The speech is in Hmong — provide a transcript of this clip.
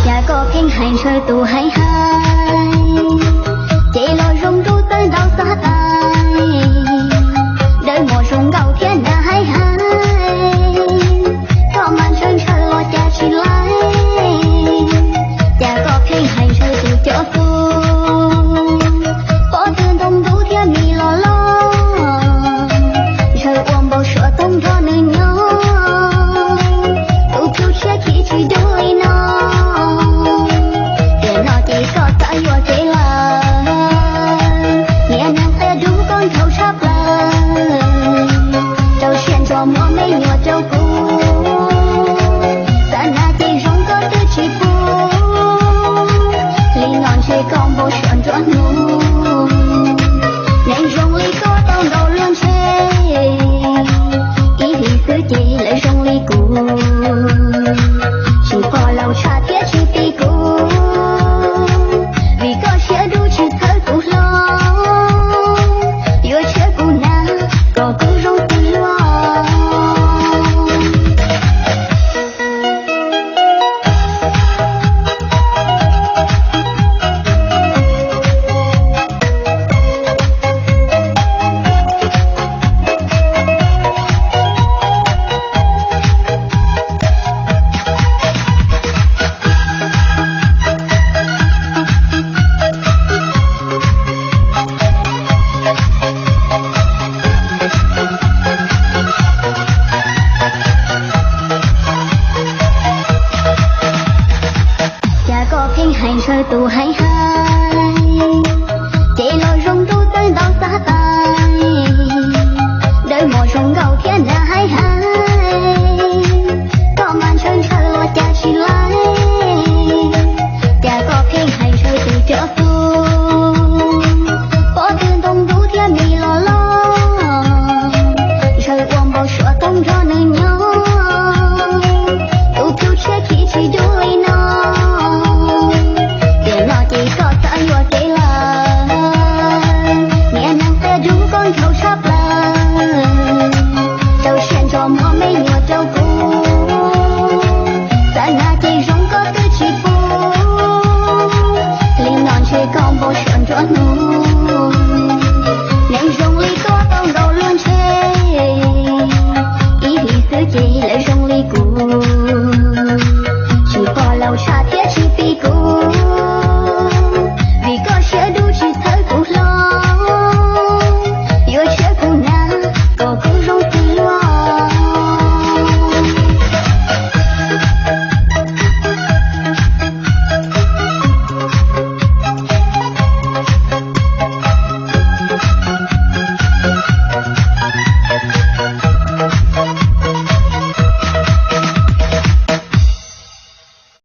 Cas koj pheej hais ntshaw tus hais hais, ces los zoo ntuj txawj ntau xav tais. Dawb mos zoo nkauj thiab nra hais hais, koj mas ntshaw ntshaw los cas tsis laib. Cas koj pheej hais ntshaw tus cov tub, pob tw ntoo ntub thiab mis los loj, ntshaw ua npau suav toog nrog nws nyob. Tus plhu tshiab chim tsis dub li no, tiam no ces koj xav yuam kev lawm. Niag neeg qia dub koj nrhaum tshaj plaws, rau siab ntso muab me nyuam rau kuv. Xav hnav ces zoo koj twb tsis pub, li no ntshe koj npau suav nruab hnub. Neeg zoo li koj tau ntau luag ntshe, ib hlis xwb ces lawv zoo li kuv. Tsis pom laus tshaj thiab tsis ti kuv, vim koj siab dub tsis txhawb kuv hlo, yuav tshiab kuv hnav kom kuv zoo xws luag. Cas koj pheej hais ntshaw tus hais hais,